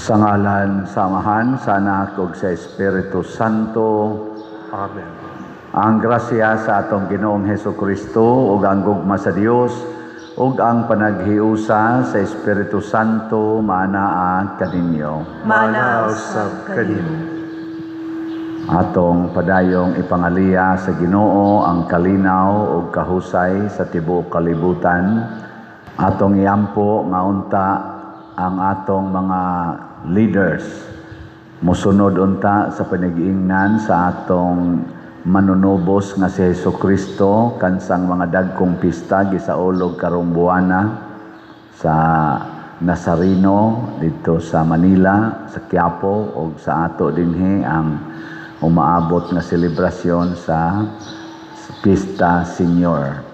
Sa ngalan sa Amahan, sa Anak ug sa Espiritu Santo. Amen. Ang grasya sa atong Ginoong Hesus Kristo ug ang gugma sa Dios ug ang panaghiusa sa Espiritu Santo maanaa kaninyo. Maanaa usab kanimo. Atong padayong ipangaliya sa Ginoo ang kalinaw ug kahusay sa tibuok kalibutan. Atong iampo nga unta ang atong mga leaders mosunod unta sa panagiingnan sa atong manunubos nga si Hesus Kristo kansang mga dagkong pista gisaulog karong buwana sa Nazareno dito sa Manila, sa Quiapo ug sa ato dinhi ang umaabot nga selebrasyon sa Pista Senior.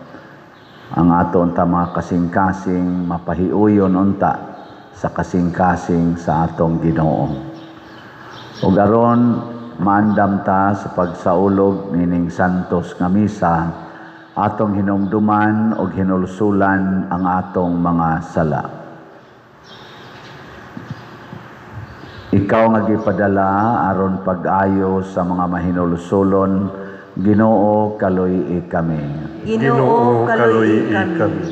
Ang ato unta mga kasing-kasing mapahiuyon unta sa kasing-kasing sa atong Ginoo. Ug aron maandam ta sa pagsaulog nining santos nga misa, atong hinumduman ug hinulsulan ang atong mga sala. Ikaw nga gipadala aron pag-ayo sa mga mahinulsulon, Ginoo, kaluy-i kami. Ginoo, kaluy-i kami.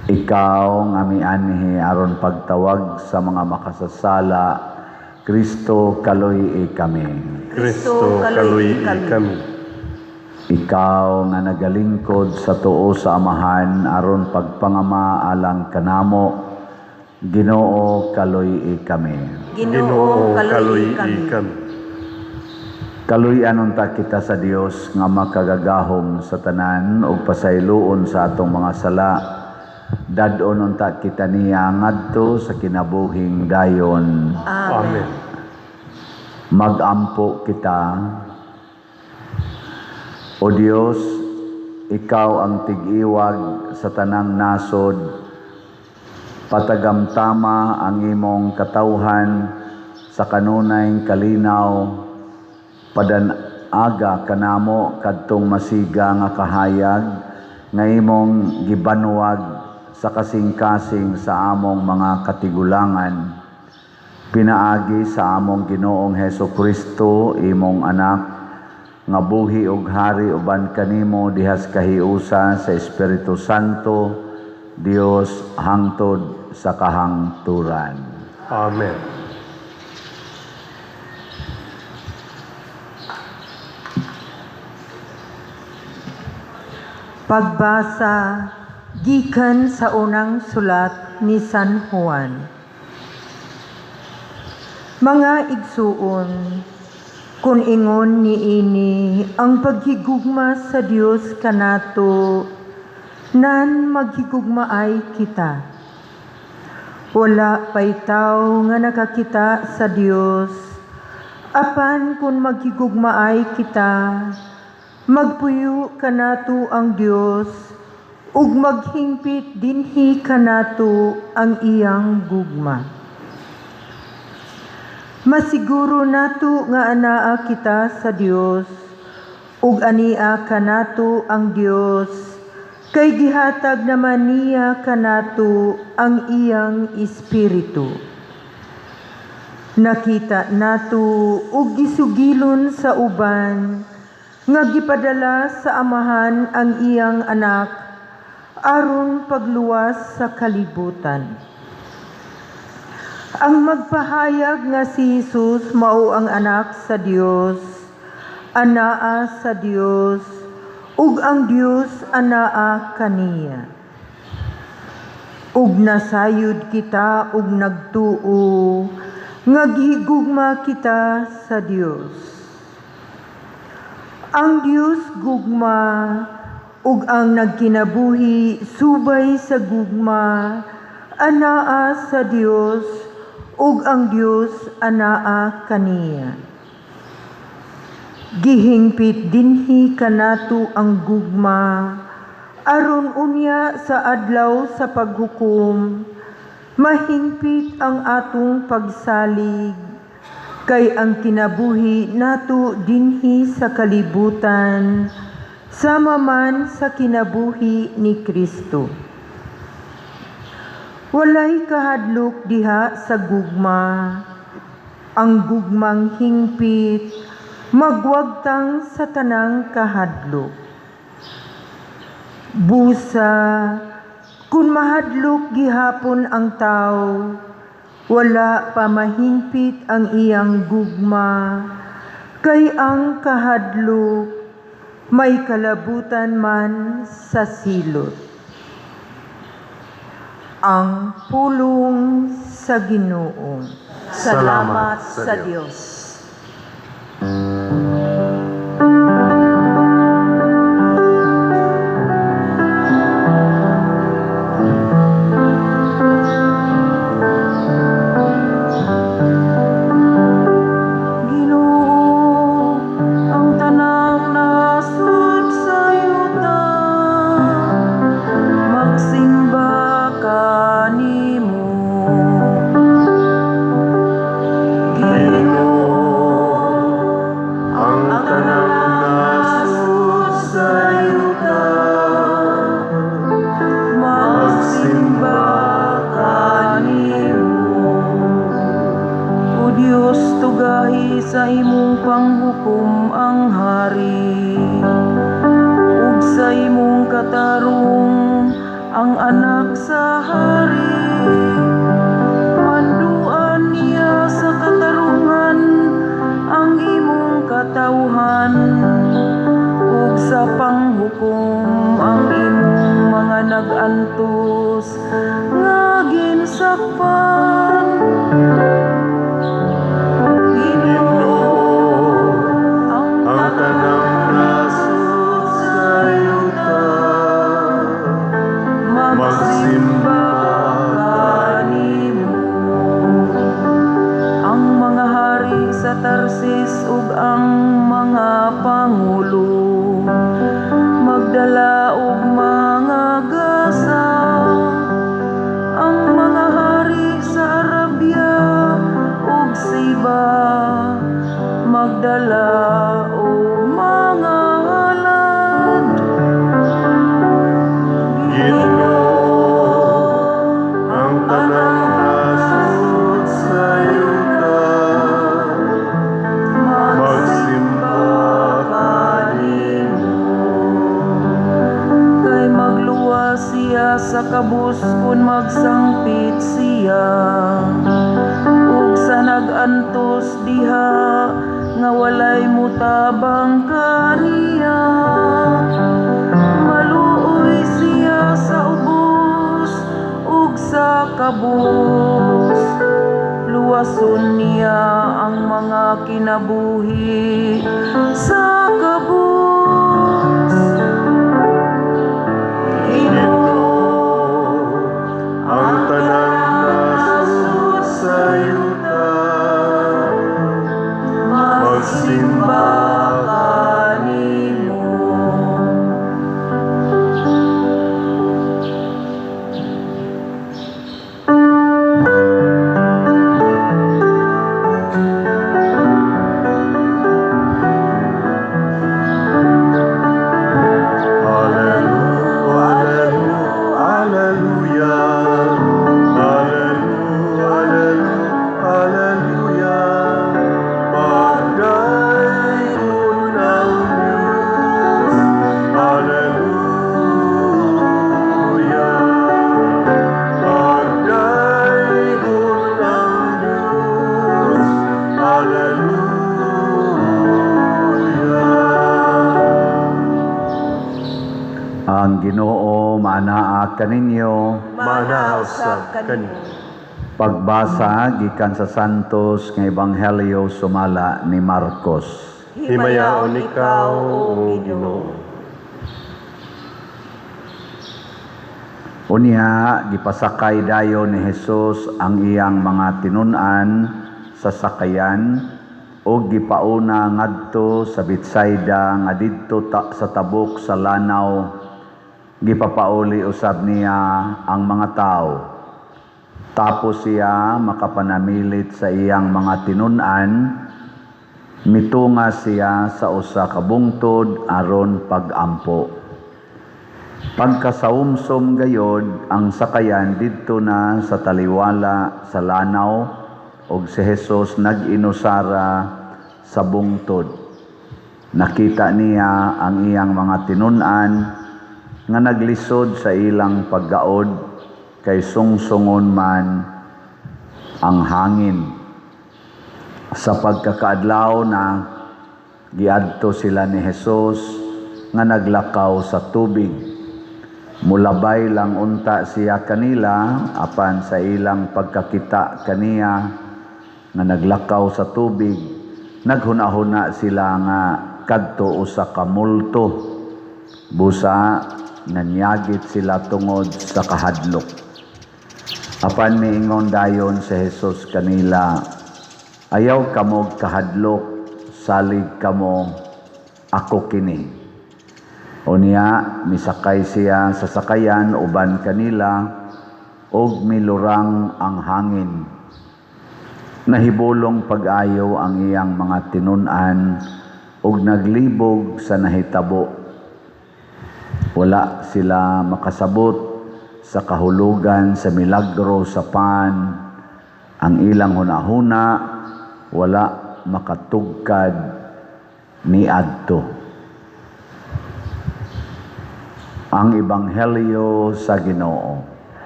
Ikaw nga mianhi aron pagtawag sa mga makasasala, Kristo, kaluy-i kami. Kristo, kaluy-i kami. Ikaw nga nagalingkod sa tuo sa Amahan aron pagpangama alang kanamo, Ginoo, kaluy-i kami. Ginoo, kaluy-i kami. Kaluy-an unta kita sa Dios nga makagagahom sa tanan ug pasayloon sa atong mga sala. Dad-on unta kita niya ngadto sa kinabuhing dayon. Amen. Magampo kita. O Dios, ikaw ang tig-iwag sa tanang nasod. Patagamtama ang imong katawhan sa kanunay kalinaw. Padan-aga kanamo kadtong masiga nga kahayag nga imong gibanwag sa kasing-kasing sa among mga katigulangan. Pinaagi sa among Ginoong Hesus Kristo, imong anak, nga buhi ug hari uban kanimo dihas kahiusa sa Espiritu Santo, Dios hangtod sa kahangturan. Amen. Pagbasa gikan sa unang sulat ni San Juan. Mga igsuon, kun ingon niini ang paghigugma sa Dios kanato, nan maghigugmaay kita. Wala pa'y tawo nga nakakita sa Dios, apan kun maghigugmaay kita, magpuyo kanato ang Dios, ug maghingpit dinhi kanato ang iyang gugma. Masiguro nato nga anaa kita sa Dios, ug ania kanato ang Dios, kay gihatag naman niya kanato ang iyang espiritu. Nakita nato ug gisugilon sa uban nga gipadala sa Amahan ang iyang anak aron pagluwas sa kalibutan. Ang magpahayag nga si Jesus mao ang anak sa Dios, anaa sa Dios, ug ang Dios anaa kaniya. Ug nasayod kita ug nagtuo nga gihigugma kita sa Dios. Ang Dios gugma, ug ang nagkinabuhi subay sa gugma anaa sa Dios, ug ang Dios anaa kaniya. Gihingpit dinhi kanato ang gugma aron unya sa adlaw sa paghukom mahingpit ang atong pagsalig, kay ang kinabuhi nato dinhi sa kalibutan sama man sa kinabuhi ni Kristo. Walay kahadlok diha sa gugma. Ang gugmang hingpit magwagtang sa tanang kahadlok. Busa, kung mahadlok gihapon ang tao, wala pa mahingpit ang iyang gugma, kay ang kahadlok may kalabutan man sa silot. Ang pulong sa Ginoo. Salamat sa Dios. Ginoo, ang tanang nasud sa yuta, magsimba kanimo. Ginoo, Ang tanang nasud sa yuta, magsimba kanimo. O Dios, tugahi sa imong panghukom ang hari, ug sa imong katarong ang anak sa hari. Manduan niya sa katarungan ang imong katawhan, ug sa panghukom ang imong mga nag-antos nga ginsakpan. Ginoo, ang Ang tanang nasud sa yuta, magsimba kanimo. Ang mga hari sa Tarsis ug ang mga pangulo magdala og mga gasa. Ang mga hari sa Arabia ug Seba magdala og mga halad. Ginoo, ang tanang nasud sa yuta, magsimba kanimo. Kay magluwas siya sa kabus kung magsangpit siya, ug sa nag-antos diha nga walay mutabang kaniya. Maluoy siya sa ubos ug sa kabus, luwason niya ang mga kinabuhi sa kabus. Ginoo, ang tanang nasud sa yuta, magsimba kanimo. Alleluia, alleluia, alleluia, alleluia. Pagdayon ang Diyos. Alleluia. Pagdayon ang Diyos. Alleluia. Ang Ginoo maanaa kaninyo. Maanaa usab kanimo. Pagbasa gikan sa Santos nga Ebanghelyo sumala ni Marcos. Himayaon ikaw, O Ginoo. Unya gipasakay dayon ni Jesus ang iyang mga tinun-an sa sakayan ug gipauna ngadto sa Betsaida nga didto sa tabok sa lanaw. Gipapauli usab niya ang mga tawo. Tapos siya makapanamilit sa iyang mga tinun-an, mitunga siya sa usa ka bungtod aron pagampo. Pagkasaumsom gayod, ang sakayan didto na sa taliwala sa lanaw ug si Jesus nag-inusara sa bungtod. Nakita niya ang iyang mga tinun-an nga naglisod sa ilang paggaod kay sungsungon man ang hangin. Sa pagkakaadlaw na, giadto sila ni Jesus nga naglakaw sa tubig. Mulabay lang unta siya kanila, apan sa ilang pagkakita kaniya nga naglakaw sa tubig, naghuna-huna sila nga kadto usa ka multo. Busa nanyagit sila tungod sa kahadlok. Apan miingon dayon si Jesus kanila, "Ayaw kamog kahadlok, salig kamo, ako kini." Unya, misakay siya sa sakayan uban kanila ug milurang ang hangin. Nahibulong pag-ayo ang iyang mga tinun-an ug naglibog sa nahitabo. Wala sila makasabot sa kahulugan sa milagro sa pan. Ang ilang hunahuna wala makatugkad niadto. Ang Ebanghelyo sa Ginoo.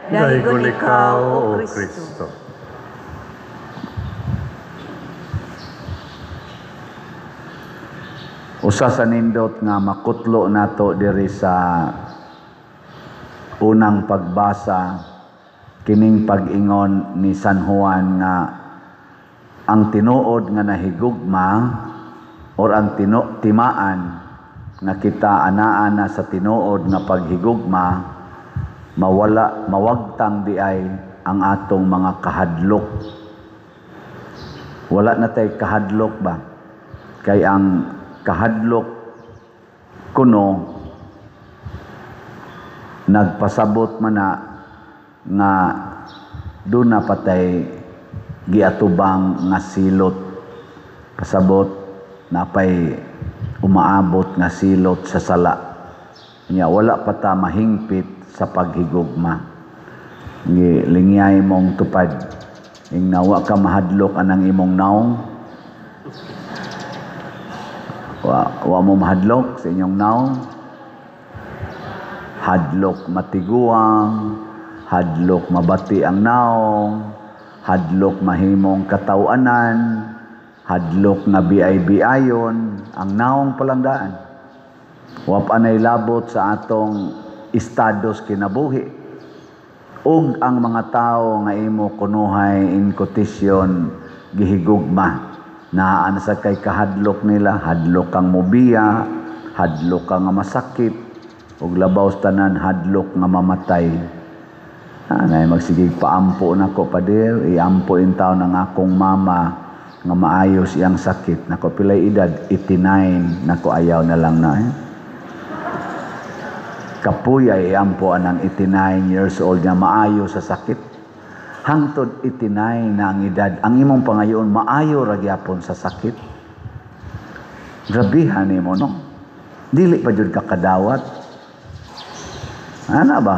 Daygon ikaw, O Kristo. Usa sa nindot nga makutlo nato diri sa unang pagbasa, kining pag-ingon ni San Juan nga ang tinuod nga nahigugma or ang timaan nga kita anaa na sa tinuod nga paghigugma, mawala, mawagtang di ay ang atong mga kahadlok. Wala na tay kahadlok ba? Kay ang kahadlok kuno nagpasabot man na nga duna patay giatubang nga silot. Pasabot napay umaabot nga silot sa sala. Nya wala pa ta mahingpit sa paghigugma. Ngi lingyay mong tupad. Ing nawa ka mahadlok anang imong naong. Wa mo mahadlok sa inyong naong. Hadlok matiguang, hadlok mabati ang naong, hadlok mahimong katawanan, hadlok nga BIB-ayon, ang naong palangdaan. Wa pa nay labot sa atong estados kinabuhi. Ug ang mga tawo nga imo kunuhay in quotation gihigugma. Naa sa kay kahadlok nila, hadlok kang mobiya, hadlok kang nga masakit, ug labaw sa tanan hadlok nga mamatay. Anay magsigig paampo nako, pader, iampo in taon ang akong mama nga maayos iyang sakit. Nako, pilay edad? 89. Nako, ayaw na lang na. Kapuya iampo anang 89 years old nga maayo sa sakit. Hangtod 89 na ang edad, ang imong pangayoon maayo ra gyapon sa sakit. Grabihan nimo, no? Dili pa jud ka kadawat. Ana ba?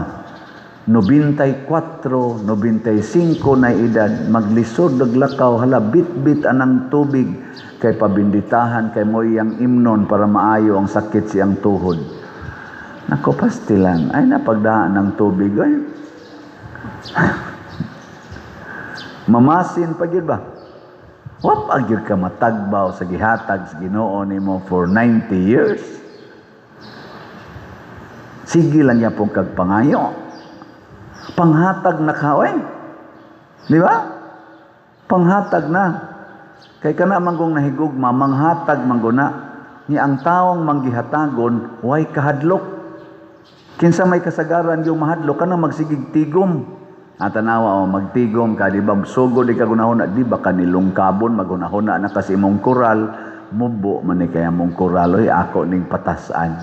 94, 95 na edad, maglisod naglakaw, hala, bit-bit anang tubig, kay pabinditahan kay mo iyang imnon para maayo ang sakit siyang tuhod. Nako, pastilan, ay napagdaan ng tubig, ay. Mamasin pa gyud ba? Wa pa gyud ka matagbaw sa gihatag sa Ginoo nimo for 90 years. Sige lang niya pong kagpangayo. Panghatag na ka, oy. Di ba? Panghatag na. Kay kana manggong nahigugma, manghatag mangguna. Ni ang taong manggihatagon, way kahadlok. Kinsa may kasagaran yung mahadlok, kana magsigig tigom. Atanawa o, magtigom ka, di ba? Sugod di ka gunahuna, di ba ka nilungkabon, magunahuna na kasi imong koral, mubo man ni kaya mong koral, oy, ako ning patasan.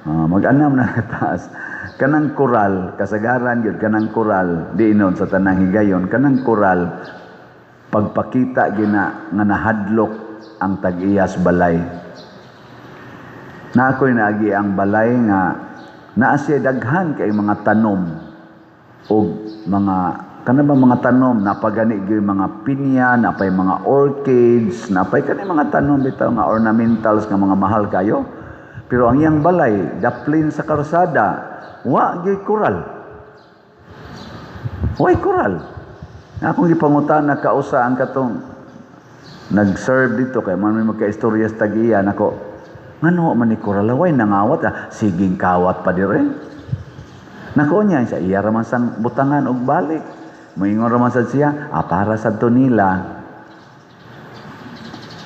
Mag-anam na taas. Kanang koral, kasagaran yun, kanang koral, di inon sa tanang higayon, kanang koral, pagpakita gina nga nahadlok ang tag-iyas balay. Na ako'y naagi ang balay nga Naa siya daghan kay mga tanom og mga kana ba mga tanom, napagani gyud mga pinya, napay mga orchids, napay kani mga tanom bitaw nga ornamentals nga mga mahal kayo. Pero ang iyang balay daplin sa karsada, wa gyud koral. Way koral. Akong gipangutana kausa ang katong nag-serve dito kay man may magka-istorya sa tag-iya nako. Ngano man ni koral, way nangawat ah, siging kawat pa dire. Nako niya sa iya ra man sang butangan og balik. Moingon ra man sad siya, ah, para sad to nila.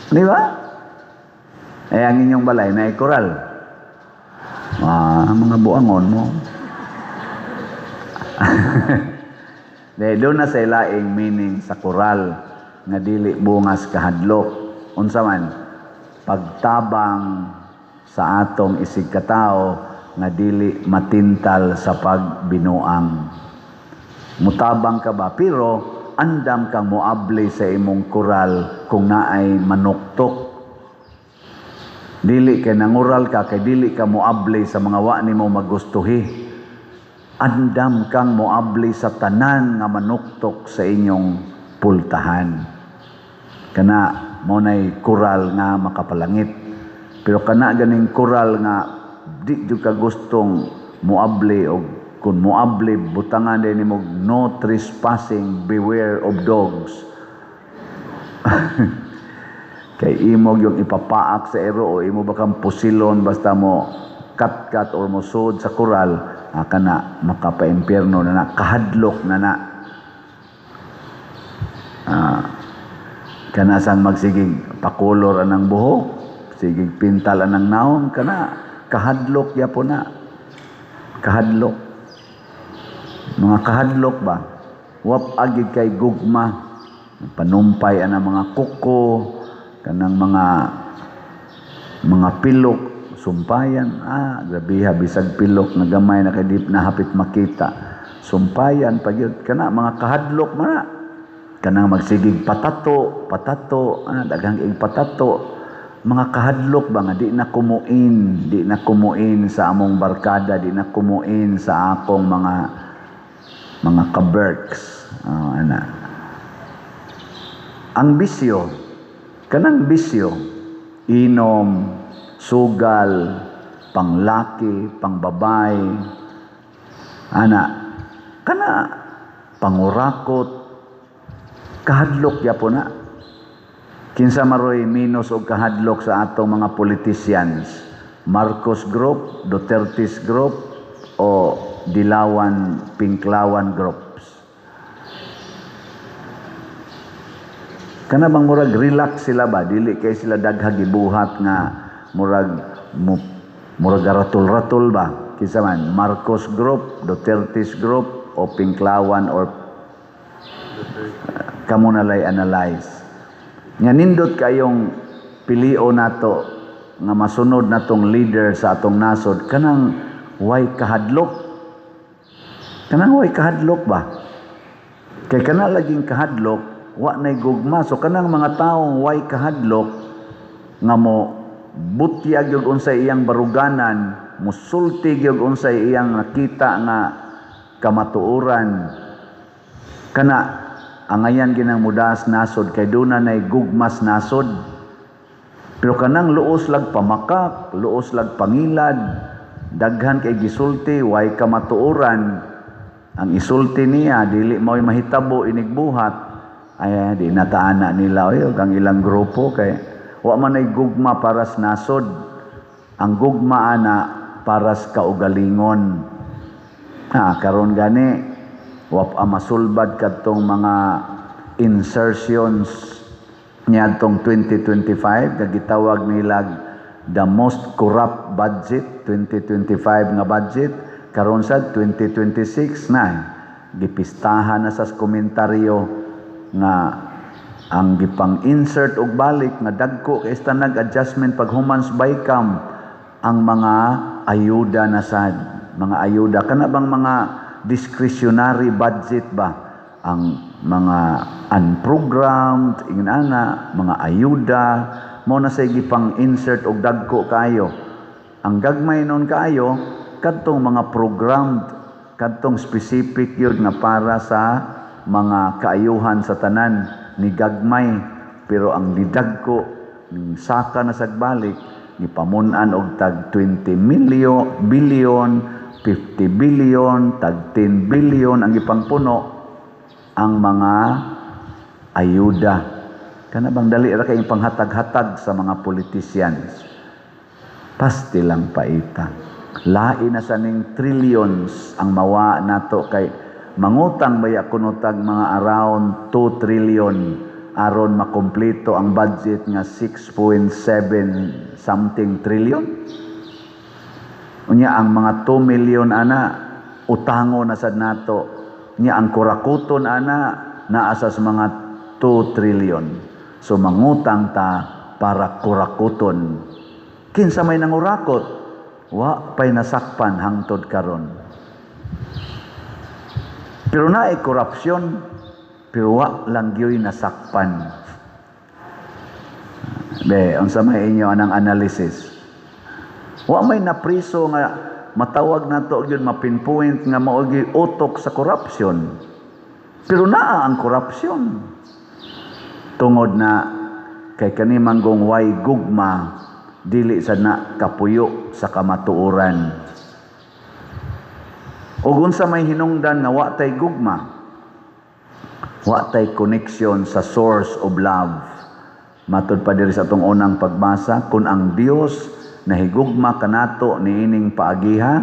Di ba? Eh, ang inyong balay na koral. Ah, mga buangon mo. De, doon na sa ilaing meaning sa koral nga dili bungas kahadlok. Unsa man? Pagtabang sa atong isig katao nga dili matintal sa pagbinuang. Mutabang ka ba? Pero andam kang moabli sa imong koral kung naay manuktok. Dili kay nangural ka kay dili ka moabli sa mga wa nimo magustuhi. Andam kang moabli sa tanan nga manuktok sa inyong pultahan. Kana mo nay koral nga makapalangit. Pero kana ganing koral nga di jud ka gustong moabli og kun moabli butangan din nimo "No trespassing, beware of dogs." Kay imo yung ipapaak sa ero o imo ba kang pusilon basta mo kat-kat or mo sud sa koral, ah, kana makapaimpierno na na, kahadlok na na. Ah, kana sang magsigig pakulor anang buhok, sigig pintal anang naong, kana kahadlok yapon na. Kahadlok. Mga kahadlok ba? Wap agid kay gugma. Panumpay anang mga kuko, kanang mga pilok, sumpayan. Ah, grabe ha, bisag pilok na gamay na kay di na hapit makita. Sumpayan pag yun, kana mga kahadlok man na. Kanang magsigig patato, patato, ah, daghang ig patato. Mga kahadlok ba nga di na kumuin, di na kumuin sa among barkada, di na kumuin sa akong mga kaberks. Oh, ana. Ang bisyo, kanang bisyo, inom, sugal, panglaki, pangbabay, ana, kana pangurakot, kahadlok yapon na. Kinsa maroy minus og kahadlok sa atong mga politicians? Marcos Group, Duterte's Group, o Dilawan, Pinklawan Groups? Kana bang murag relax sila ba? Dili kay sila daghag gibuhat nga murag murag ratul-ratul ba? Kinsa man? Marcos Group, Duterte's Group, o Pinklawan or kamo na lay analyze. Nga nindot kayong pilio nato nga masunod natong leader sa atong nasod kanang way kahadlok. Kanang way kahadlok ba? Kay kana laging kahadlok, wa nay gugma. So kanang mga taong way kahadlok nga mo butyag gyud unsay iyang baruganan, musulti gyud unsay iyang nakita nga kamatuoran, kana angayan ginang mudas nasod kay duna nay gugmas nasod. Pero kanang luos lag pamakak, luos lag pangilad, daghan kay gisulti way kamatuoran, ang isulti niya dili mao'y mahitabo inigbuhat, ay di nataan na nila oy ang ilang grupo kay wa man ay gugma para sa nasod. Ang gugma ana para sa kaugalingon. Ah, karon gani wa pa masulbad kadtong mga insertions niadtong 2025 nga gitawag nila the most corrupt budget 2025 nga budget. Karon sad 2026 na, gipistahan na sa komentaryo nga ang gipang-insert og balik nga dagko kay nag adjustment pag humans bicam ang mga ayuda na sad, mga ayuda kana bang mga discretionary budget ba, ang mga unprogrammed ingon ana mga ayuda mo na say gipang-insert og dagko kayo. Ang gagmay nun kaayo kadtong mga programmed, kadtong specific yun nga para sa mga kaayuhan sa tanan ni gagmay, pero ang didagko ning saka na sagbalik ni pamunan og tag 20 million billion, 50 billion, tag 10 billion ang gipangpuno ang mga ayuda. Kana bang dali ra kay panghatag-hatag sa mga politicians. Pasti lang paita. Lain na sa ning trillions ang mawa nato kay mangutang baya kuno tag mga around 2 trillion aron makumpleto ang budget nga 6.7 something trillion. Unya ang mga 2 million ana utango na sad nato. Nya ang kurakuton ana naa sa mga 2 trillion. So mangutang ta para kurakuton. Kinsa may nangurakot? Wa pay nasakpan hangtod karon. Pero naay korupsyon, pero wa lang gyoy nasakpan. Be, unsa may inyo anang analysis? Wa may napriso nga matawag nato gyud, mapinpoint nga mao gyud utok sa corruption. Pero naa ang corruption. Tungod na kay kani manggong way gugma, dili sa na kapuyo sa kamatuoran. Ug unsa may hinungdan nga wa tay gugma? Wa tay connection sa source of love. Matud pa diri sa atong unang pagbasa, kung ang Dios nahigugma kanato niining paagiha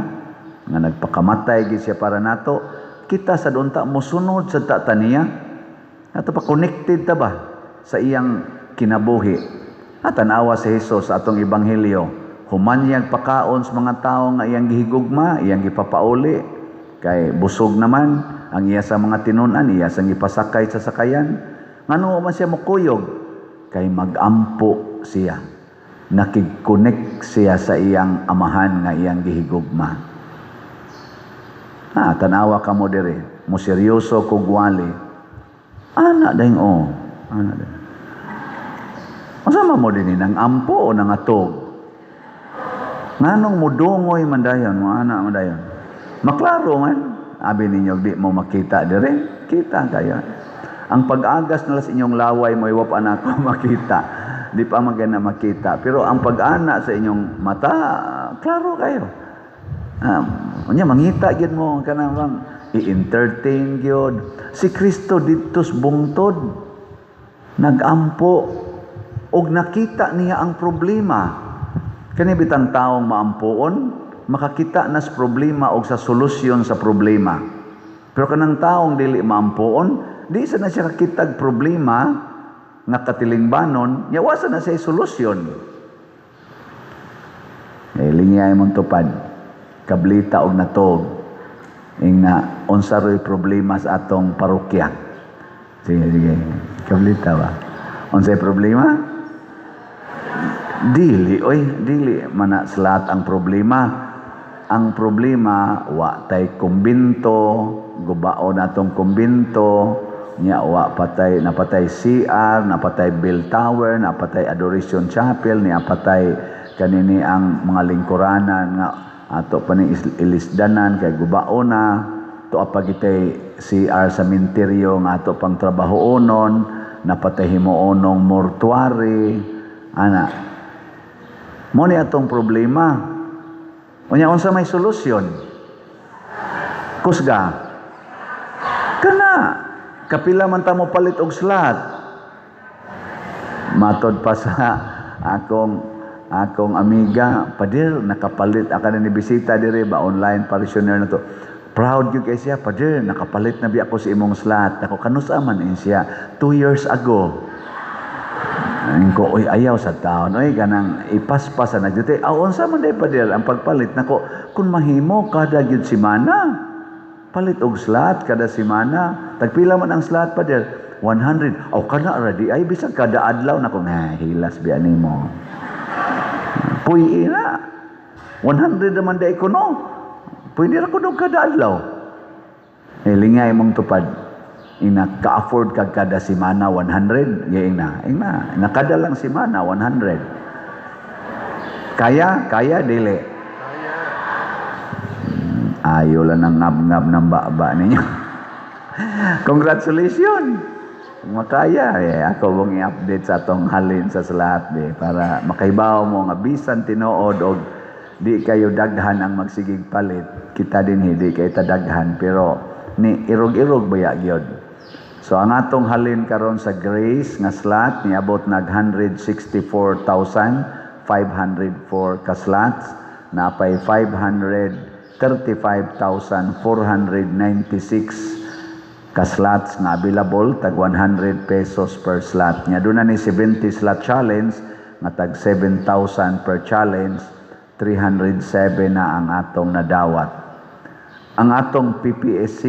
nga nagpakamatay gid siya para nato, kita sad unta mosunod sa ta niya. Ato pa connected ta ba sa iyang kinabuhi? At tan-awa si Jesus sa atong ebanghelyo, human niyang pakaon sa mga tawo nga iyang gihigugma, iyang gipapauli kay busog naman ang iya sa mga tinun-an, iya sang gipasakay sa sakayan. Ngano man siya mokuyog? Kay magampo siya. Nakig-connect siya sa iyang amahan nga iyang gihigugma. Ah, tanawa ka mo dire, mo seryoso kog wali. Ana dayong oh, ana dayong. Unsa man mo dinhi, nang ampo o nangatog? Nganong mudungoy man dayon, mo ana man dayon? Maklaro man, abi ninyo di mo makita dire, kita kayo. Ang pag-agas nila sa inyong laway mo, iwa pa na ako makita. Di pa magana makita. Pero ang pag-ana sa inyong mata, klaro kayo. Unya mangita gyud mo kanang bang i-entertain gyud. Si Kristo didto sa bungtod nagampo og nakita niya ang problema. Kani bitang taong maampuon, makakita na sa problema og sa solusyon sa problema. Pero kanang taong dili maampuon, di sa na siya kakitag problema nga katilingbanon, nya wa sa na siya solusyon. Eh, linya mong tupad, kablita og natog, ing na unsa ro'y problema sa atong parokya. Sige, sige, kablita ba? Unsay problema? Dili, oy, dili mana sa lahat ang problema. Ang problema, wa tay kumbinto, gubaon atong kumbinto, nya wa patay, napatay CR, napatay bell tower, napatay Adoration Chapel, niya patay kanini ang mga lingkuranan nga ato pa ning ilisdanan kay gubaon na to apagitay CR sa minteryo nga ato pang trabahoonon, napatay himuonong mortuary ana. Mo ni atong problema. Unya unsa may solusyon? Kusga kana kapila man ta mo palit og slot. Matod pa sa akong amiga, "Pader, nakapalit aka na ni bisita dire ba, online parishioner na to." Proud gyud kay siya, "Pader, nakapalit na bi ako sa imong slot." Ako, "Kanusa man?" In siya, "2 years ago." Ang ko, "Oy, ayaw sa taon. Oy, kanang ipaspas sa nagyute." "Aw, unsa man day, pader, ang pagpalit nako?" "Kung mahimo, kada gyud simana. Palit og slot kada simana." "Tagpila man ang slot, pader?" "100." "Aw, kana ra di ay bisag kada adlaw nako." "Nga hilas biya nimo. Puy na. 100 naman di ko no. Pwede ra ko kada adlaw." Eh, lingay mong tupad. Ina ka-afford kag kada simana 100, ya ina. Ina, nakada lang simana 100. Kaya, kaya dili. Ayo lang ang ngab-ngab ng baba ninyo. Congratulations! Kung makaya, eh, ako mong i-update sa atong halin sa lahat eh, para makaibaw mo nga bisan tinuod og di kayo daghan ang magsigig palit. Kita din hindi kay ta daghan, pero ni irog-irog baya gyud. So ang atong halin karon sa Grace nga slot niabot nag 164,504 ka slots, napay 535,496 ka slots nga available, tag 100 pesos per slot. Nya doon na ni 70 slot challenge nga tag 7,000 per challenge, 307 na ang atong nadawat. Ang atong PPSC,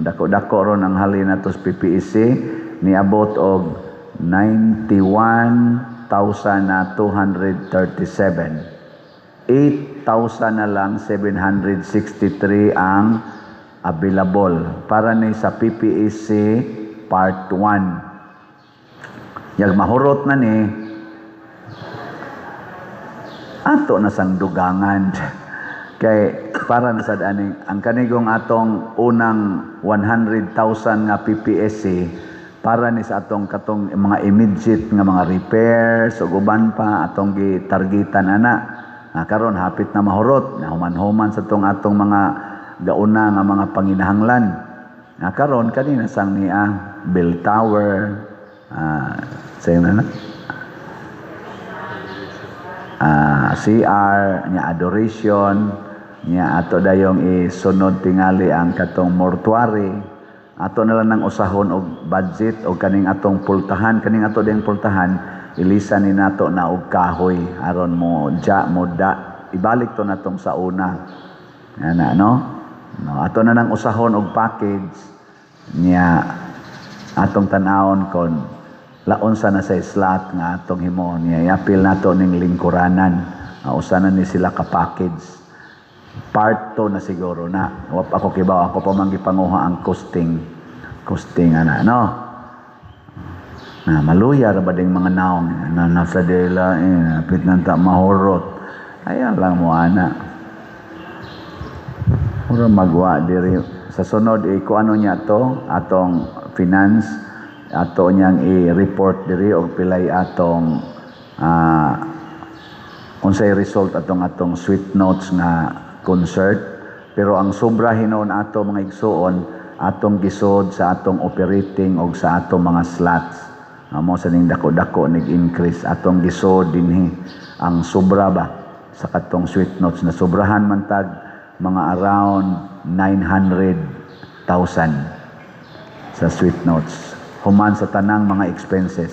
dako-dako ron ang halin nato sa PPSC, niabot og 91,237. 8,000 na lang 763 ang available para ni sa PPSC Part 1. Yag mahurot na ni ato na sang dugangan kay para na sad aning ang kanigong atong unang 100,000 nga PPSC para ni sa atong katong mga immediate nga mga repairs ug uban pa atong gitargetan ana. Nga karon hapit na mahurot na, human-human sa tong atong mga gauna nga mga panginahanglan. Nga karon kanina sang niya bell tower, sayo na na CR nya, adoration nya, ato dayong isunod tingali ang katong mortuary. Ato na lang nang usahon og budget og kaning atong pultahan, kaning ato ding pultahan, ilisan ni nato na og kahoy aron mo ja mo da ibalik to natong sa una ana, no? No, ato na nang usahon og package niya, atong tan-awon kon laon sa na sa slot nga atong himon niya. I-apil nato ning lingkuranan nga usa na ni sila ka package. Part 2 na siguro na. Wa pa ako kibaw, ako pa man gipanguha ang costing costing ana, no? Na maluya ra ba ding mga naong na nasa dela eh, apit nang ta mahurot. Ayan lang mo ana. Mura magwa diri sa sunod eh, kung ano niya to atong finance, ato niyang i-report diri og pilay atong unsay result atong atong Sweet Notes nga concert. Pero ang sobra hinuon ato, mga igsuon, atong gisod sa atong operating og sa atong mga slots. Amo sa ning dako-dako nig increase, atong gisod dinhi ang sobra ba sa katong Sweet Notes na sobrahan man tag mga around 900,000 sa Sweet Notes human sa tanang mga expenses.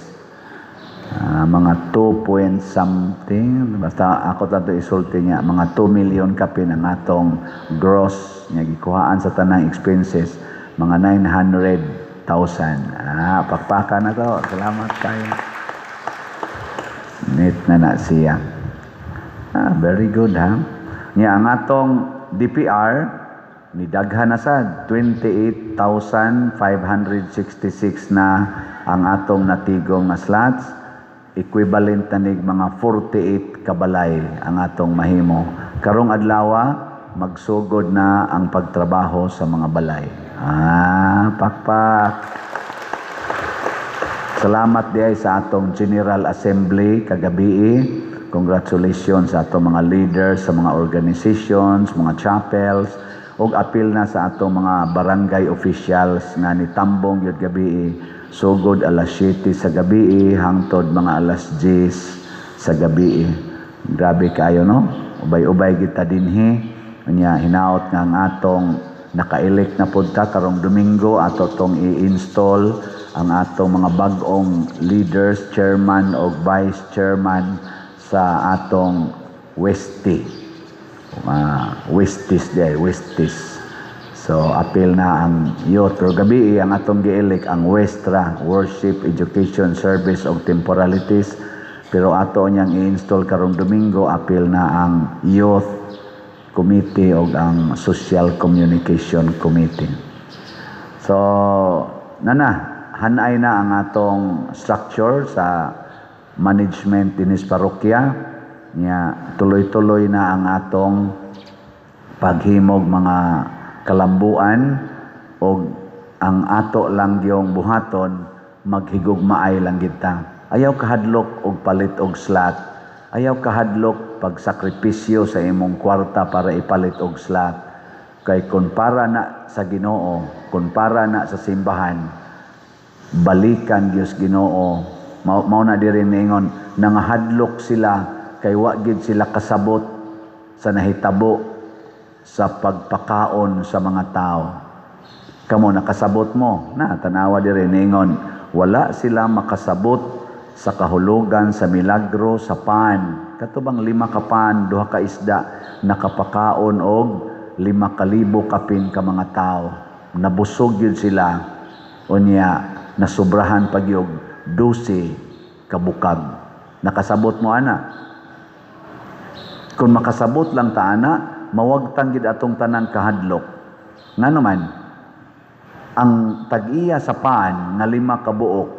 Mga 2 point something, basta ako tanto isulti niya, mga 2 million kapin ang atong gross nga gikuhaan sa tanang expenses, mga 900,000. Pakpakan na to. Salamat kayo. Neat na na siya. Very good ha. Nya ang atong DPR ni daghan na sad, 28,566 na ang atong natigong nga slots, equivalent na nig mga 48 kabalay ang atong mahimo. Karong adlaw magsugod na ang pagtrabaho sa mga balay. Pakpak. Salamat diay sa atong General Assembly kagabi. Congratulations sa atong mga leaders sa mga organizations, mga chapels, ug apil na sa atong mga barangay officials nga nitambong yun gabi, sugod alas 7 sa gabi hangtod mga alas 10 sa gabi. Grabe kayo, no? Ubay-ubay kita dinhi. Unya hinaot nga ang atong naka-elect na pud ta karong Domingo, ato tong i-install ang atong mga bag-ong leaders, chairman o vice chairman sa atong Westie. Westies day, Westies. So apil na ang youth, pero gabi ang atong gi-elect ang Westra, Worship, Education, Service ug Temporalities. Pero ato niyang i-install karong Domingo, apil na ang Youth Committee o ang Social Communication Committee. So, nana, hanay na ang atong structure sa management dinis parokya. Nya tuloy-tuloy na ang atong Paghimog mga kalambuan og ang ato lang gyung buhaton, maghigugmaay lang gid ta. Ayaw kahadlok og palit og slot. Ayaw kahadlok pagsakripisyo sa imong kwarta para ipalit og slot. Kay kung para na sa Ginoo, kung para na sa simbahan, balikan Dios Ginoo. Mao na diri niingon, nangahadlok sila kay wa gid sila kasabot sa nahitabo sa pagpakaon sa mga tao. Kamo, nakasabot mo na? Tanawa diri, niingon, wala sila makasabot sa kahulugan sa milagro sa pan. Kato bang 5 ka pan, 2 ka isda, nakapakaon og 5,000 kapin ka mga tao. Nabusog yun sila. Unya, nasubrahan pag yung 12 kabukag. Nakasabot mo ana? Kung makasabot lang ta ana, mawagtang gid atong tanang kahadlok. Ngano man, ang tag-iya sa pan nga 5 ka buok,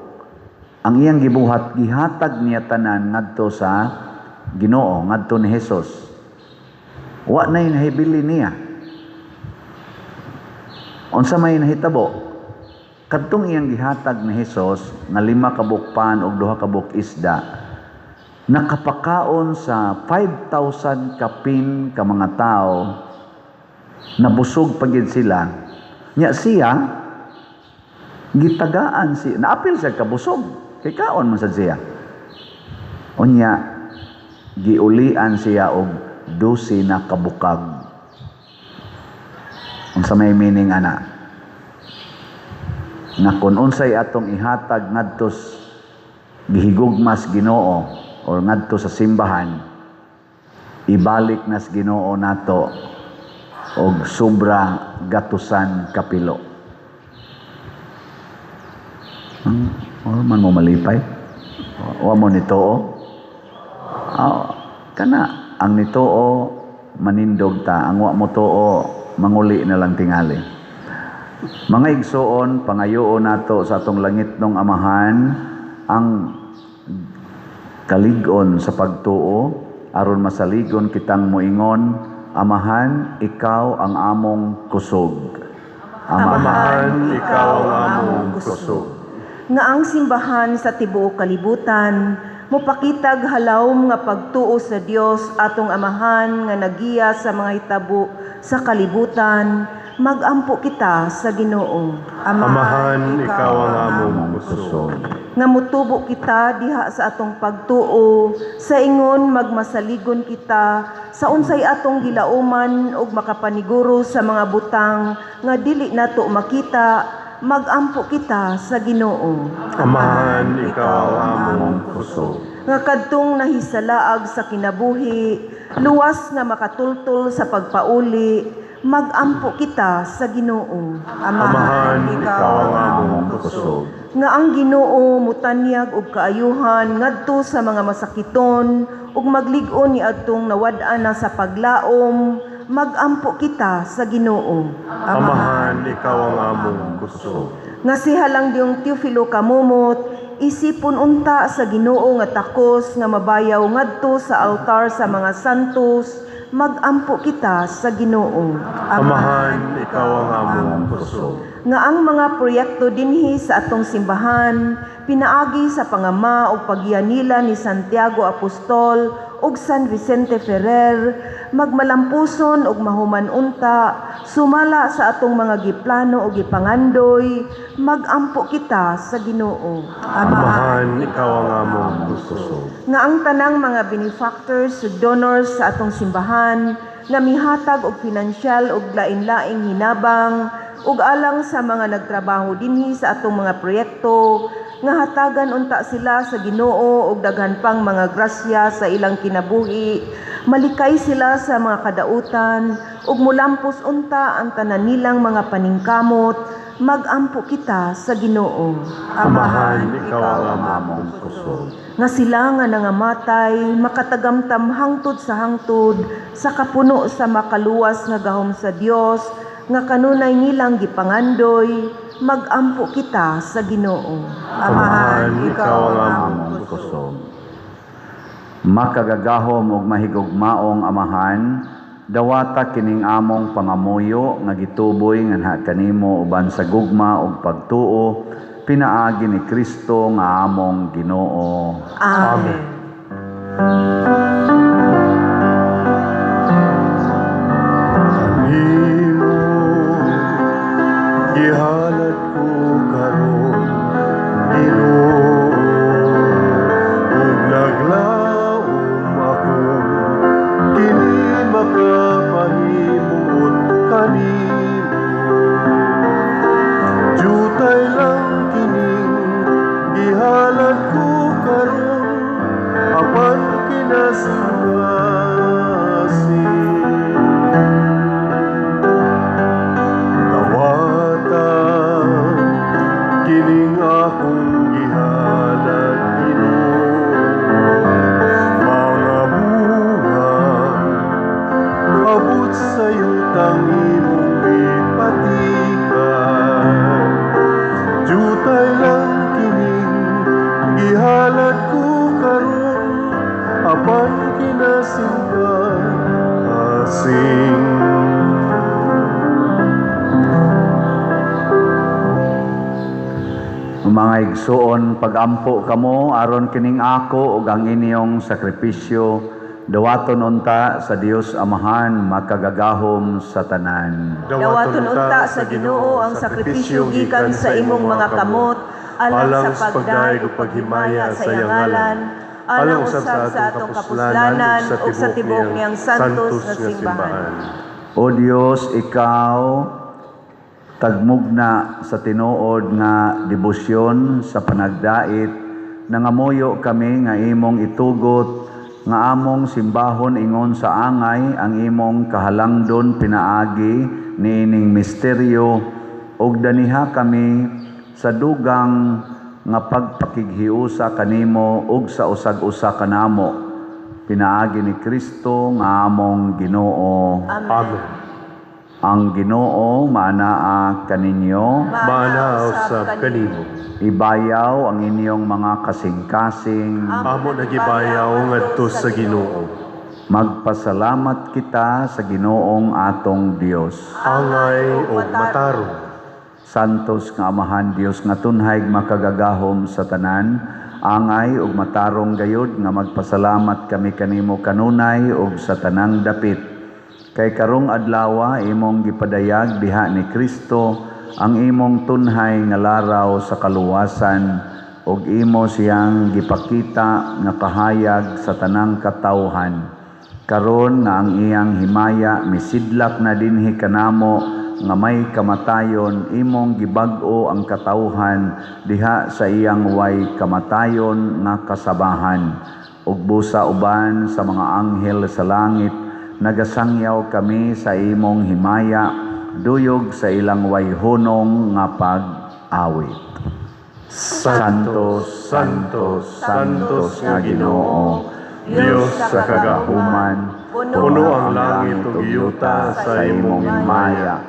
ang iyang gibuhat, gihatag niya tanan ngadto sa Ginoo, ngadto ni Hesus. Wa nay nahibili niya. Unsa may nahitabo? Kadtong iyang gihatag ni Hesus nga 5 ka buok pan ug 2 ka buok isda, nakapakaon sa 5,000 kapin ka mga tao, nabusog pa gid sila. Nya siya gitagaan si naapil siya kabusog kay kaon man sad siya. Unya giulian siya og 12 na kabukag. Unsa may meaning ana? Nga kun unsay atong ihatag ngadto gihigugmas Ginoo or ngadto sa simbahan, ibalik nas Ginoo nato og sobra gatusan kapilo. Or man mo malipay? Wa mo nituo? Kana ang nituo manindog ta, ang wa mo tuo manguli na lang tingali. Mga igsoon, pangayoon nato sa atong langitnong Amahan ang kalig-on sa pagtuo aron masaligon kitang moingon, Amahan, ikaw ang among kusog. Amahan, ikaw ang among kusog. Nga ang simbahan sa tibuok kalibutan mopakitag halawom nga pagtuo sa Dios atong Amahan nga nagiya sa mga hitabo sa kalibutan, magampo kita sa Ginoo. Amahan, ikaw ang among kusog. Nga mutubo kita diha sa atong pagtuo, sa ingon magmasaligon kita sa unsay atong gilauman ug makapaniguro sa mga butang nga dili nato makita, magampo kita sa Ginoo. Amahan, ikaw ang among kusog. Nga kadtong nahisalaag sa kinabuhi, luwas nga makatultol sa pagpauli, magampo kita sa Ginoo. Amahan, ikaw ang among kusog. Nga ang Ginoo mutanyag og kaayuhan ngadto sa mga masakiton ug maglig-on niadtong nawad-an na sa paglaom, magampo kita sa Ginoo. Amahan, ikaw ang among kusog. Nga si halang diyong Teofilo Camomot, isipon unta sa Ginoo nga takos nga mabayaw ngadto sa altar sa mga santos, magampo kita sa Ginoo. Amahan, ikaw ang among kusog. Nga ang mga proyekto dinhi sa atong simbahan, pinaagi sa pangama o paggiya nila ni Santiago Apostol ug San Vicente Ferrer, magmalampuson ug mahuman unta, sumala sa atong mga giplano ug gipangandoy, magampo kita sa Ginoo. Amahan, ikaw ang among kusog. Nga ang tanang mga benefactors ug donors sa atong simbahan nga mihatag og pinansyal ug lain-laing hinabang ug alang sa mga nagtrabaho dinhi sa atong mga proyekto, nga hatagan unta sila sa Ginoo og daghan pang mga grasya sa ilang kinabuhi, malikay sila sa mga kadautan ug mulampos unta ang tanan nilang mga paningkamot, magampo kita sa Ginoo. Amahan, ikaw ang among kusog. Nga sila nga nangamatay, makatagamtam hangtod sa hangtod, sa kapuno sa makaluwas nga gahom sa Dios, nga kanunay nilang gipangandoy, magampo kita sa Ginoo. Amahan, ikaw ang among kusog. Makagagahom ug mahigugmaong Amahan, Dawata kining among pangamuyo nga gituboy nganha kanimo uban sa gugma ug pagtuo pinaagi ni Kristo nga among Ginoo. Amen. Kanimo gihalad ko karon, Ginoo, ug naglaom ako kini makapahimuot kanimo. Jutay lang kining gihalad ko karon, apan kinasing-kasing. Dawata kining akong gihalad, Ginoo, mga bunga abot sa yutang imong gipatikan. Jutay lang kining gihalad ko karon, apan kinasing-kasing. Mga igsuon, pagampo kamo aron kining ako ug ang inyong sakripisyo dawaton unta sa Dios Amahan makagagahom sa tanan. Dawaton unta sa Ginoo ang sakripisyo gikan sa imong mga kamot alang sa pagdayeg ug paghimaya sa iyang ngalan, alang usab sa atong kapuslanan ug sa tibuok niyang santos nga simbahan. O Dios, ikaw tagmugna sa tinuod nga debosyon sa panagdait, nangamuyo kami nga imong itugot nga among simbahon ingon sa angay ang imong kahalangdon pinaagi niining misteryo, ug daniha kami sa dugang nga pagpakighiusa kanimo ug sa usag-usa kanamo pinaagi ni Kristo nga among Ginoo. Amen. Ang Ginoo maanaa kaninyo. Maanaa usab kanimo. Ibayaw ang inyong mga kasing-kasing. Amo nagibayaw ngadto sa Ginoo. Magpasalamat kita sa Ginoong atong Dios. Angay og matarong. Santos nga Amahan Dios nga tunhay makagagahom sa tanan, angay ug matarong gayud nga magpasalamat kami kanimo kanunay ug sa tanang dapit. Kay karong adlawa imong gipadayag diha ni Kristo ang imong tunhay nga laraw sa kaluwasan ug imo siyang gipakita nga kahayag sa tanang katawhan. Karon nga ang iyang himaya misidlak na dinhi kanamo nga may kamatayon, imong gibag-o ang katawhan diha sa iyang way kamatayon nga kasabahan. Ug busa uban sa mga anghel sa langit nagasangyaw kami sa imong himaya, duyog sa ilang way hunong nga pag-awit. Santo, Santo, Santos nga Ginoo, Dios sa kagahuman, puno ang langit ug yuta sa imong himaya.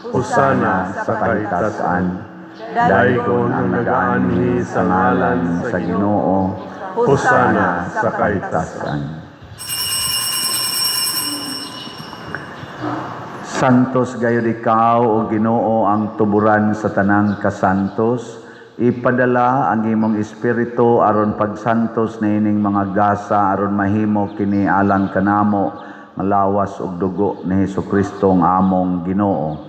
Hosana sa kahitasan. Daygon ang nagaanhi sa ngalan sa Ginoo. Hosana sa kahitasan. Santos gayud ikaw, o Ginoo, ang tuburan sa tanang kasantos. Ipadala ang imong espiritu aron pagsantos niining mga gasa aron mahimo kini alang kanamo nga lawas ug dugo ni Hesukristo ang among Ginoo.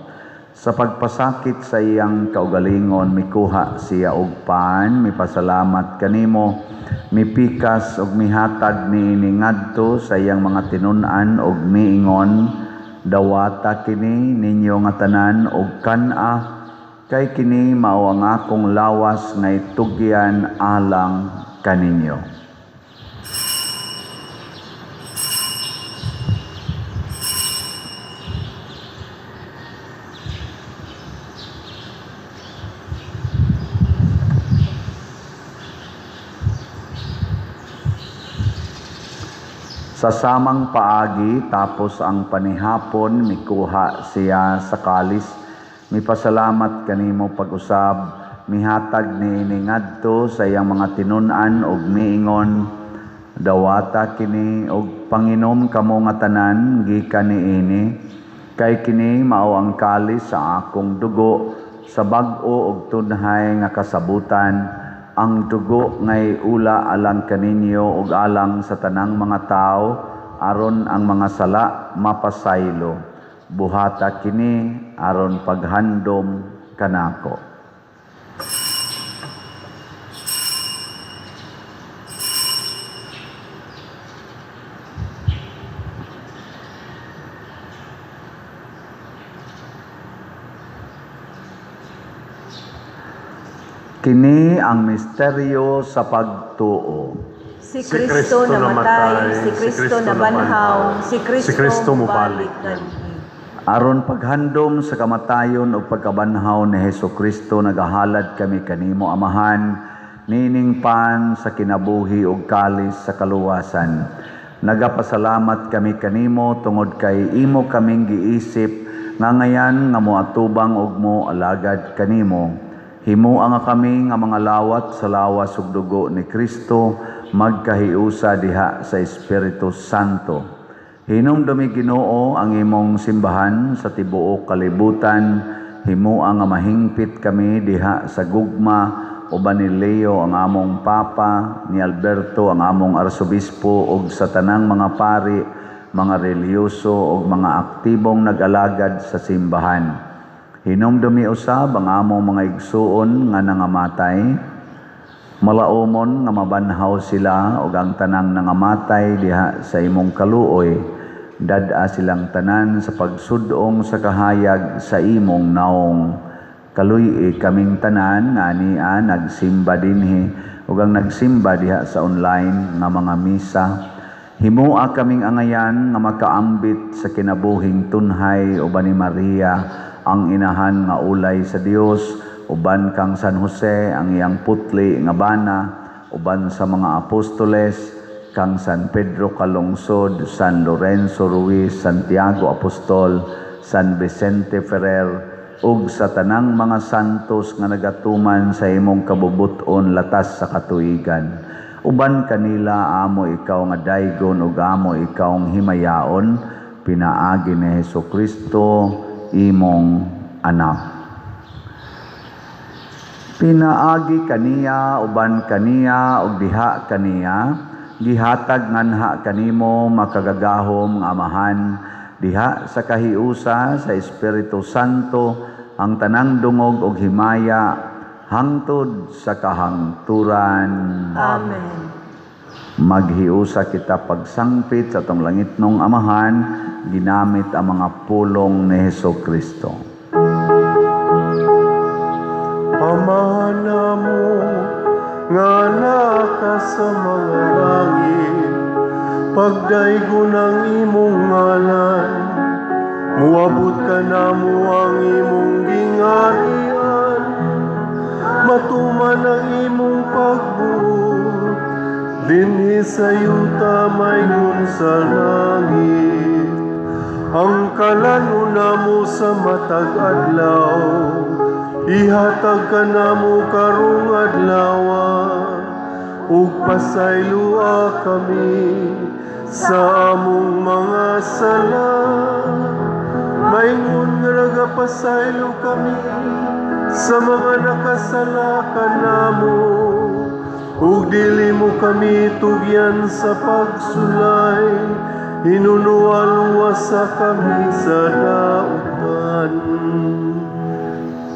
Sa pagpasakit sa iyang kaugalingon, mikuha siya og pan, mipasalamat kanimo, mipikas ug mihatag niini ngadto sa iyang mga tinun-an ug miingon, dawata kini ninyo nga tanan og kan-a, kay kini mao ang akong lawas nga itugyan alang kaninyo. Sa samang paagi, tapos ang panihapon, mikuha siya sa kalis, mipasalamat kanimo pag-usab, mihatag niini ngadto sa iyang mga tinun-an ug miingon, Dawata kini og panginom kamo nga tanan gikan niini, kay kini mao ang kalis sa akong dugo sa bag-o ug tunhay nga kasabutan, ang dugo ngay ula alang kaninyo ug alang sa tanang mga tawo aron ang mga sala mapasaylo. Buhata kini aron paghandom kanako. Kini ang misteryo sa pagtuo. Si Kristo namatay, si Kristo nabanhaw, si Kristo mubalik nganhi. Aron paghandom sa kamatayon o pagkabanhaw ni Heso Kristo, nagahalad kami kanimo, Amahan, nining pan sa kinabuhi ug kalis sa kaluwasan. Nagapasalamat kami kanimo tungod kay imo kaming giisip nga ngayan nga moatubang ug mo alagad kanimo. Himoa nga kami nga mga lawat sa lawas ug dugo ni Kristo magkahiusa diha sa Espiritu Santo. Hinumdumi, Ginoo, ang imong simbahan sa tibuok kalibutan. Himoa nga mahingpit kami diha sa gugma uban ni Leo ang among Papa, ni Alberto ang among Arsobispo ug sa tanang mga pari, mga relihiyoso ug mga aktibong nag-alagad sa simbahan. Hinumdumi usab ang among mga igsuon nga nangamatay. Malaumon nga mabanhaw sila ug ang tanang nangamatay diha sa imong kaluoy. Dad-a silang tanan sa pagsudong sa kahayag sa imong naong. Kaluy-i kaming tanan nga ania nagsimba dinhi ug ang nagsimba diha sa online nga mga misa. Himoa kaming angayan nga makaambit sa kinabuhing tunhay uban ni Maria ang inahan nga ulay sa Dios, uban kang San Jose ang iyang putli nga bana, uban sa mga apostoles, kang San Pedro Calungsod, San Lorenzo Ruiz, Santiago Apostol, San Vicente Ferrer, ug sa tanang mga santos nga nagatuman sa imong kabubut-on latas sa katuigan. Uban kanila amo ikaw nga daygon ug amo ikaw ang himayaon pinaagi ni Hesus Kristo imong anak. Pinaagi kaniya, uban kaniya ug diha kaniya, gihatag nganha kanimo, makagagahom nga Amahan, diha sa kahiusa sa Espiritu Santo, ang tanang dungog ug himaya hangtod sa kahangturan. Amen. Maghiusa kita pagsangpit sa atong langitnong Amahan ginamit ang mga pulong ni Heso Kristo. Amahan namo nga naa ka sa mga langit, pagdaygon ang imong ngalan, muabot kanamo ang imong gingharian, matuman ang imong pagbuot, dinhi sa yuta maingon sa langit. Ang kalan-on namo sa matag adlaw, ihatag kanamo karong adlaw, ug pasayloa kami sa among mga sala, maingon nga nagapasaylo kami sa mga nakasala kanamo, ug dili mo kami tugyan sa pagsulay, hinunoa luwasa kami sa dautan.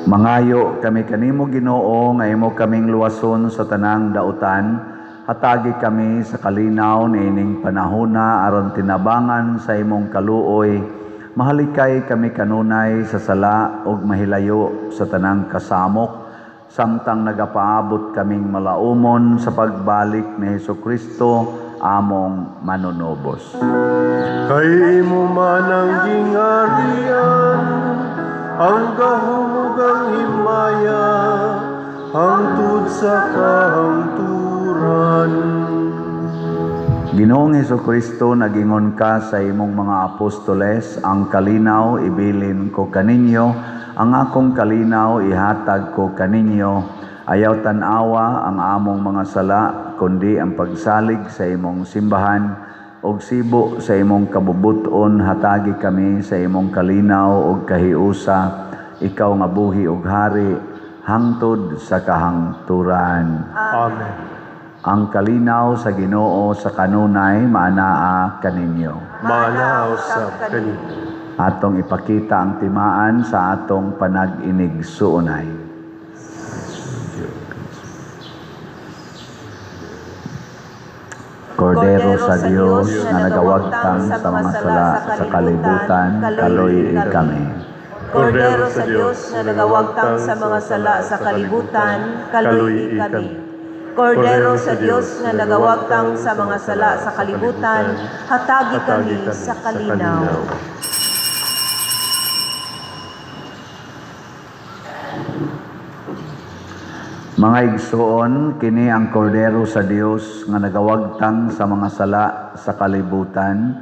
Mangayo kami kanimo, Ginoo, nga imo kaming luwason sa tanang dautan. Hatagi kami sa kalinaw niining panahona aron tinabangan sa imong kaluoy. Mahalikay kami kanunay sa sala ug mahilayo sa tanang kasamok samtang nagapaabot kaming malaumon sa pagbalik ni Hesus Kristo among manunubos. Kay imo man ang gingharian, ang gahom ug ang himaya, hangtod sa kahangturan. Ginoong Hesus Kristo, nagingon ka sa imong mga apostoles, "Ang kalinaw ibilin ko kaninyo, ang akong kalinaw ihatag ko kaninyo." Ayaw tan-awa ang among mga sala, kundi ang pagsalig sa imong simbahan ug sibo sa imong kabubuton. Hatagi kami sa imong kalinaw ug kahiusa, ikaw nga buhi ug hari hangtod sa kahangturan. Amen. Ang kalinaw sa Ginoo sa kanunay maanaa kaninyo. Maanaa usab kanimo. Atong ipakita ang timaan sa atong panag-inigsuonay. Kordero sa Dios nga nagawagtang sa mga sala sa kalibutan, kaloy kami. Kordero sa Dios nga nagawagtang sa mga sala sa kalibutan, kaloy kami. Kordero sa Dios nga nagawagtang sa mga sala sa kalibutan, hatagi kami sa kalinaw. Mga igsoon, kini ang kordero sa Dios nga nagawagtang sa mga sala sa kalibutan.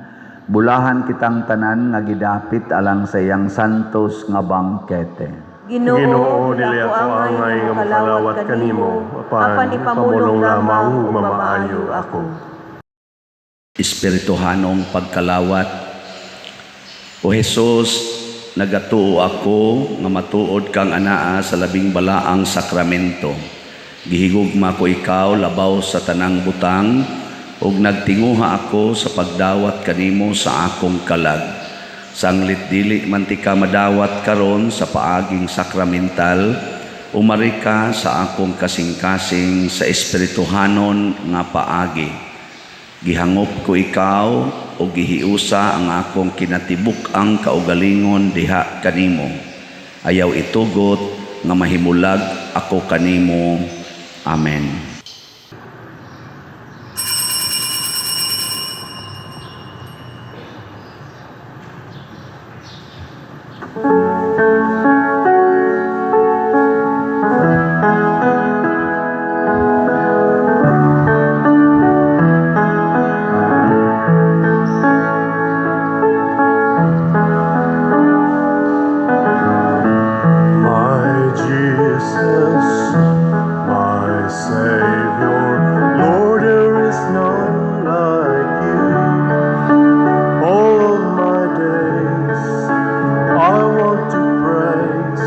Bulahan kitang tanan nga gidapit alang sa iyang santos nga bangkete. Ginoo, Ginoo, dili ako angay nga mokalawat kanimo, apan ipamulong lamang ug mamaayo ako. Espirituhanong pagkalawat. O Hesus, nagatuo ako nga matuod kang anaa sa labing balaang sakramento. Gihigugma ko ikaw labaw sa tanang butang ug nagtinguha ako sa pagdawat kanimo sa akong kalag. Sanglit dili man ti ka madawat karon sa paaging sakramental, umari ka sa akong kasing-kasing sa espirituhanon nga paagi. Gihangop ko ikaw o gihiusa ang akong kinatibuk-ang kaugalingon diha kanimo. Ayaw itugot nga mahimulag ako kanimo. Amen. My Jesus, my Savior, Lord, there is none like you. All of my days, I want to praise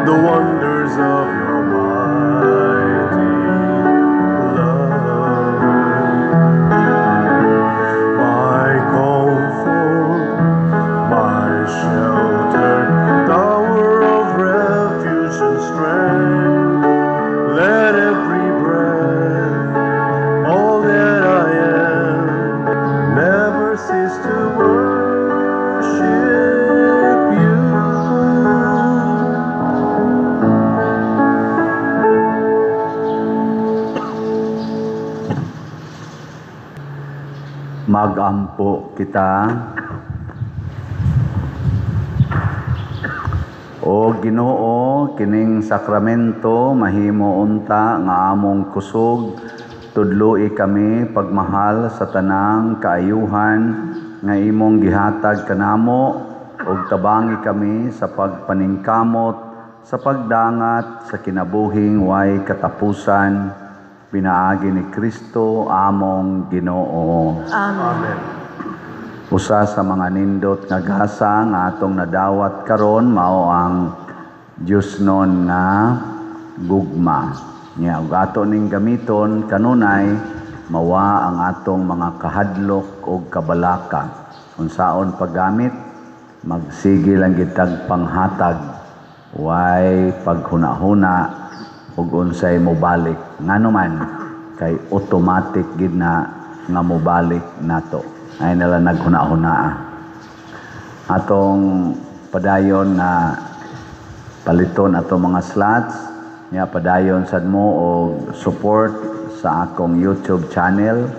the wonders of your mighty love. My comfort, my shelter, tower of refuge and strength. Let every breath, all that I am, never cease to worship you. Magampo kita. O Ginoo, kining sakramento mahimo unta nga among kusog, tudloi kami pagmahal sa tanang kaayuhan nga imong gihatag kanamo ug tabangi kami sa pagpaningkamot sa pagdangat sa kinabuhing way katapusan pinaagi ni Kristo among Ginoo. Amen. Amen. Usa sa mga nindot nga gasa nga atong nadawat karon mao ang Diosnon nga gugma. Nya ug ato ning gamiton kanunay mawa ang atong mga kahadlok ug kabalaka. Unsaon paggamit, magsige lang gitag panghatag, way paghuna-huna ug unsay mobalik, ngano man kay automatic gid na nga mobalik nato. Ay nala naghuna-huna. Atong padayon na paliton atong mga slots nya, padayon sad mo og support sa akong YouTube channel.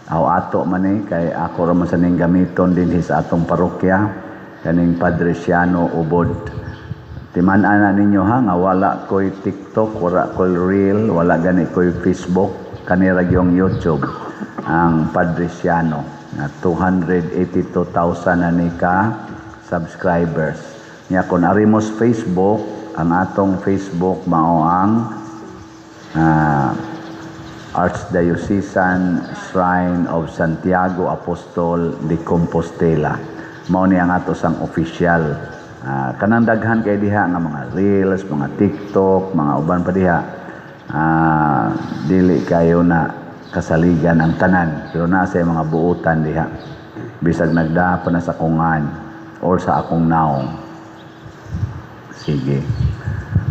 Aw, ato man ni kay ako ra man sa ning gamiton dinhi sa atong parokya, kaning Padre Siano Ubod. Timan-an na ninyo ha nga wala ko'y TikTok, wala ko'y Reel, wala gani ko'y Facebook, kani ra gyung YouTube ang Padre Siano nga 282,000 na ni ka subscribers. Nya kon ari mo sa Facebook, ang atong Facebook mao ang Archdiocesan Shrine of Santiago Apostol de Compostela. Mao ni ang ato sang official. Kanang daghan kay diha nga mga reels, mga TikTok, mga uban pa diha. Dili kayo na kasaligan ang tanan, pero naa sa mga buutan diha. Bisag nagda pa na sa kungan or sa akong naong. Sige.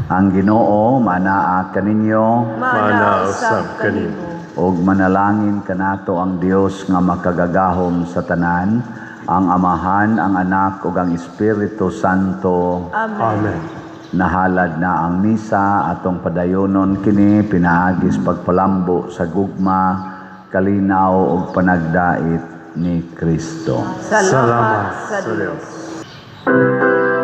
Ang Ginoo manaa kaninyo. Maanaa usab kanimo. Ug manalangin kanato ang Dios nga makagagahom sa tanan, ang Amahan, ang Anak ug ang Espiritu Santo. Amen. Amen. Nahalad na ang misa, atong padayonon kini pinaagis pagpalambo sa gugma, kalinaw ug panagdait ni Kristo. Salamat sa Dios. Dios.